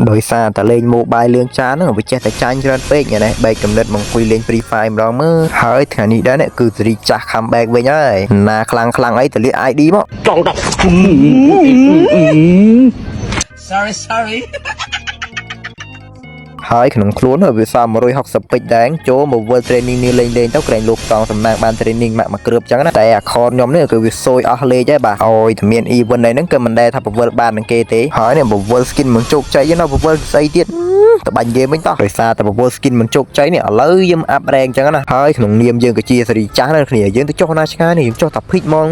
ដោយសារតែលេង Mobile លឿងចាហ្នឹងវាចេះតែចាញ់ច្រើនពេកថ្ងៃនេះបែកកំណត់មកអង្គុយលេង Free Fire ម្ដងមើលហើយថ្ងៃនេះដែរនេះគឺសេរីចាស់ comeback វិញហើយណាខ្លាំងខ្លាំងអីទៅលាក ID មក ចង់ដល់ Sorry, sorry. ហើយក្នុងខ្លួនវាសល់160ពេជ្រដែរចូលមក World Training នេះលេងលេងទៅក្រែងលោកសងសំណាងបាន training ម៉ាក់មកគ្របចឹងណាតែអាខនខ្ញុំនេះគឺវាសួយអស់លេខហើយបាទអើយតែមាន event អីហ្នឹងគឺមិនដែលថាពវល់បាននឹងគេទេហើយនេះពវល់ skin មិនជោគជ័យណាពវល់ស្អីទៀតទៅបាញ់ហ្គេមវិញតោះដោយសារតែពវល់ skin មិនជោគជ័យនេះឥឡូវយើង up rank ចឹងណាហើយក្នុងនាមយើងក៏ជាសេរីចាស់ដែរគ្នាយើងទៅចុះណាឆ្ងាយនេះយើងចុះតាភិចហ្មង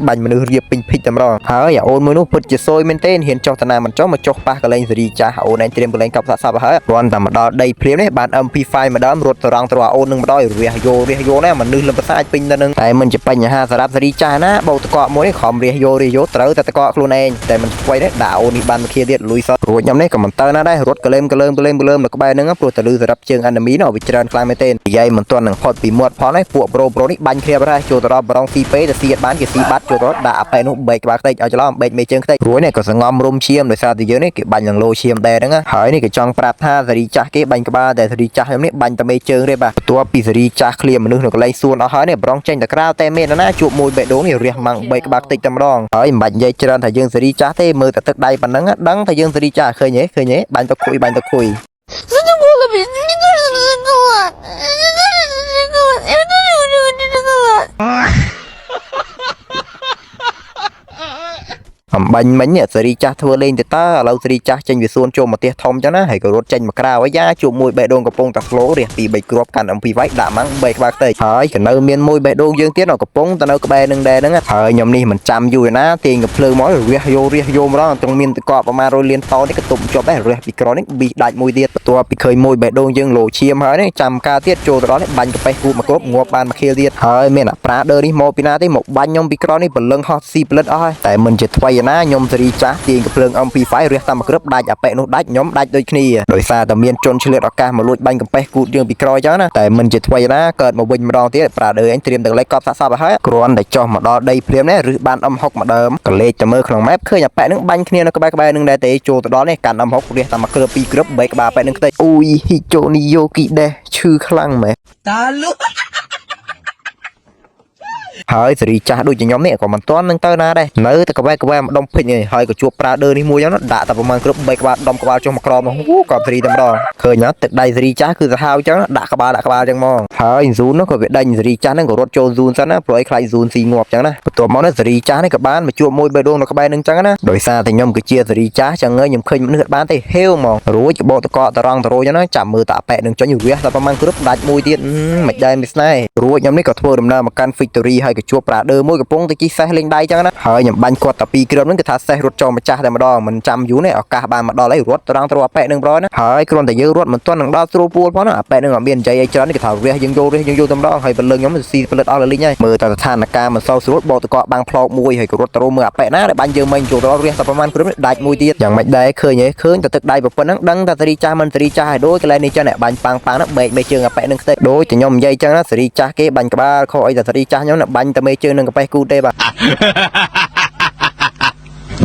បាញ់មនុស្សរៀបពេញភិចតែម្ដងហើយអាអូនមួយនោះពិតជាសួយមែនទេហ៊ានចុះតាណាមិនចុះមកចុះប៉ះកលែងសេរីចាស់អូនឯងត្រៀមកលែងកប់សាក់សពហើយគ្រាន់តែមកដល់ដីភ្លាមនេះបាន MP5 ម្ដងរត់ត្រង់ត្រអូននឹងម្ដងរះយោរះយោណាមនុស្សលំប្រសាចពេញទៅនឹងតែមិនជាបញ្ហាសម្រាប់សេរីចាស់ណាបោកតកមួយនេះខំរះយោរះយោត្រូវតែតកខ្លួនឯងតែមិនស្វ័យទេដាក់អូននេះបានមកឃាទៀតលុយសតរួចខ្ញុំនេះក៏មិនទៅណាដែររត់កលេមកលើមកលេមកលើមនៅក្បែរហ្នឹងព្រោះតែលឺសម្រាប់ជើងអាណាមីនោះវាច្រើនខ្លាំងមែនទេនិយាយមិនទាន់នឹងផុតពីមាត់ផងនេះពួកប្រូប្រូនេះបាញ់គ្នាបាត់ហើយចូលទៅដល់ប្រងស៊ីពេទៅស៊ីអត់បានគេស៊ីបាត់ចូលទៅដាក់អាប៉ែនោះបែកក្បាលខ្ទេចឲ្យច្រឡំបែកមេជើងខ្ទេចរួចនេះក៏សងំរុំឈាមដោយសារតែយើងនេះគេបាញ់នឹងលោឈាមដែរហ្នឹងហើយនេះគេចង់ប្រាប់ថាសេរីចាស់គេបាញ់ក្បាលតែសេរីចាស់ខ្ញុំនេះបាញ់តែមេជើងទេបាទបន្ទាប់ពីសេរីចាស់ឃ្លាមនុស្សនៅកន្លែងសួនអស់ហើយនេះប្រងចេញតែក្រៅតែមានណាជួបមួយបេះដូងនេះរះម៉ាំងបែកក្បាលខ្ទេចតែម្ដងហើយមិនបាច់និយាយច្រើនថាយើងសេរីចាស់ទេមើលតែទឹកដៃប៉ុណ្ណឹងដឹងថាយើងសេរីចាស់ឃើញទេឃើញទេបាញ់ទៅខុយបាញ់ទៅខុយ Задумала, блин, не нужен шоколад. Не нужен шоколад. Я тоже хочу шоколад. អំបាញ់មិញនេះសេរីចាស់ធ្វើលេងទៅតើឥឡូវសេរីចាស់ចេញវាសួនចូលមកផ្ទះធំចឹងណាហើយក៏រត់ចេញមកក្រៅហើយយ៉ាជួបមួយបេះដូងកំពុងតែ slow រះពី3គ្រាប់កាន់ MP វាយដាក់ម៉ាំង3ក្បាលខ្ទេចហើយក៏នៅមានមួយបេះដូងយើងទៀតនៅកំពុងតែនៅក្បែរនឹងដែរហ្នឹងហើយខ្ញុំនេះមិនចាំយូរណាទាញកំភ្លើងមករះយោរះយោម្ដងត្រង់មានតកប្រមាណ100លានតោនេះក៏ទប់ជាប់ដែររះពីក្រនេះប៊ីដាច់មួយទៀតបន្ទាប់ពីឃើញមួយបេះដូងយើងលោឈាមហើយនេះចាំការទៀតចូលទៅដល់នេះបាញ់កាប៉េះគូមកគ្រប់ងាប់បានមួយខៀលទៀតហើយមានអាប្រាដឺនេះមកពីណាទេមកបាញ់ខ្ញុំពីក្រនេះព្រលឹងហោះស៊ីផលិតអស់ហើយតែមិនជាថ្វីណាខ្ញុំសេរីចាស់ទាញកំភ្លើង MP5 រះតាមមួយគ្រាប់ដាច់អាប៉ែនោះដាច់ខ្ញុំដាច់ដូចគ្នាដោយសារតែមានជនឆ្លៀតឱកាសមកលួចបាញ់កំប៉េះគូតយើងពីក្រោយចឹងណាតែមិនជាថ្វីណាកើតមកវិញម្ដងទៀតប្រាដឺឯងត្រៀមតែលេខកប់សាក់សពឲ្យហើយគ្រាន់តែចុះមកដល់ដីភ្លាមនេះឬបាន M6 មកដើមកលេចទៅមើលក្នុង map ឃើញអាប៉ែនឹងបាញ់គ្នានៅក្បែរក្បែរនឹងដែរទេចូលទៅដល់នេះកាន់ M6 រះតាមមួយគ្រាប់ពីរគ្រាប់បែកក្បាលប៉ែនឹងខ្ទេចអូយហ៊ីជូនីយ៉ូគីដេឈឺខ្លាំងមែន Talo. ហើយសេរីចាស់ដូចជាខ្ញុំនេះក៏មិនទាន់នឹងទៅណាដែរនៅតែក្បែរក្បែរម្ដុំភិចនេះហើយក៏ជួបប្រើដឺនេះមួយហ្នឹងដាក់តែប្រហែលគ្រប់3ក្បាលដុំក្បាលចុះមកក្រោមនោះអូក៏សេរីតែម្ដងឃើញណាទឹកដៃសេរីចាស់គឺសាហាវចឹងដាក់ក្បាលដាក់ក្បាលចឹងហ្មងហើយហ្ស៊ូននោះក៏វាដេញសេរីចាស់ហ្នឹងក៏រត់ចូលហ្ស៊ូនសិនណាព្រោះឲ្យខ្លាចហ្ស៊ូនស៊ីងាប់ចឹងណាបន្ទាប់មកនេះសេរីចាស់នេះក៏បានមកជួបមួយបេះដូងនៅក្បែរនឹងចឹងណាដោយសារតែខ្ញុំគឺជាសេរីចាស់ចឹងហើយខ្ញុំឃើញមនុស្សអត់បានទេហេវហ្មងរួចកបោតកតរងតរយចឹងណាចាំមើលតាប៉ែនឹងចុញរះតែប្រហែលគ្រប់ដាច់មួយទៀតមិនដែរមិនស្នេហ៍រួចខ្ញុំនេះក៏ធ្វើដំណើរមកកាន់ Victory ហើយក៏ជួបប្រាដឺមួយកំពុងតែជិះសេះលេងដៃចឹងណាហើយខ្ញុំបាញ់គាត់តែពីរគ្រាប់ហ្នឹងគឺថាសេះរត់ចូលម្ចាស់តែម្ដងមិនចាំយូរនេះឱកាសបានមកដល់ហើយរត់ត្រង់ត្រអាប៉ែនឹងប្រយណាហើយគ្រាន់តែយើងរត់មិនទាន់នឹងដល់ស្រួលពួលផងណាអាប៉ែនឹងអត់មាននិយាយអីច្រើននេះគឺថារះយើងយករះយើងយកតែម្ដងហើយពលឹងខ្ញុំស៊ីផលិតអស់លលីងហើយមើលតែស្ថានភាពមិនសូវស្រួលបោកតកបាំងផ្លោកមួយហើយក៏រត់ទៅមើលអាប៉ែណាដែលបាញ់យើងមិញចូលដល់រះតែប្រហែលគ្រាប់នេះដាច់មួយទៀតយ៉ាងម៉េចដែរឃើញហ៎ឃើញតែទឹកដៃប៉ុណ្ណឹងដឹងតែសេរីចាស់មិនសេរីចាស់ហើយដូចកន្លែងនេះចឹងអ្នកបាញ់ប៉ាំងប៉ាំងណាបែកមេជើងអាប៉ែនឹងខ្ទេចដូចតែខ្ញុំនិយាយចឹងណាសេរីចាស់គេបាញ់ក្បាលខុសអីតែសេរីចាស់ខ្ញុំណាបាញ់តែមេជើងនឹងកាប៉េះគូទេបាទ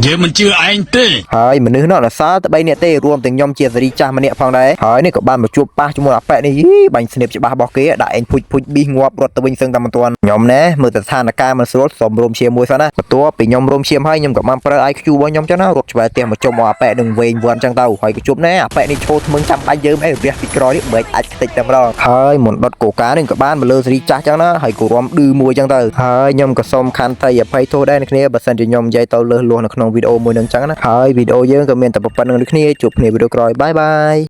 យើងមិនជឿឯងទេ ហើយមនុស្សនោះអត់សល់តែ3នាក់ទេរួមទាំងខ្ញុំជាសេរីចាស់ម្នាក់ផងដែរហើយនេះក៏បានមកជួបប៉ះជាមួយអាប៉ែនេះយីបាញ់ស្នៀបច្បាស់របស់គេដាក់ឯងភុចភុចប៊ីសងាប់រត់ទៅវិញសឹងតែមិនទាន់ខ្ញុំណែមើលតែស្ថានភាពមិនស្រួលសុំរួមឈាមមួយសិនណាបន្ទាប់ពីខ្ញុំរួមឈាមហើយខ្ញុំក៏បានប្រើ IQ របស់ខ្ញុំចឹងណារត់ឆ្វែផ្ទះមកជុំមកអាប៉ែនឹងវែងវាន់ចឹងទៅហើយក៏ជួបណែអាប៉ែនេះឈោថ្មឹងចាំបាច់យើងអីរះពីក្រោយនេះបែកអាចខ្ទេចតែម្ដងហើយមុនដុតកូកានេះក៏បានមកលើសេរីចាស់ចឹងណាហើយក៏រំឌឺមួយចឹងទៅហើយខ្ញុំក៏សុំខន្តីអភ័យទោសដែរអ្នកគ្នាបើសិនជាខ្ញុំនិយាយទៅលើសលួសនៅក្នុងវីដេអូមួយនឹងចឹងណាហើយវីដេអូយើងក៏មានតែប៉ុណ្្នឹងដូចគ្នាជួបគ្នាវីដេអូក្រោយបាយបាយ។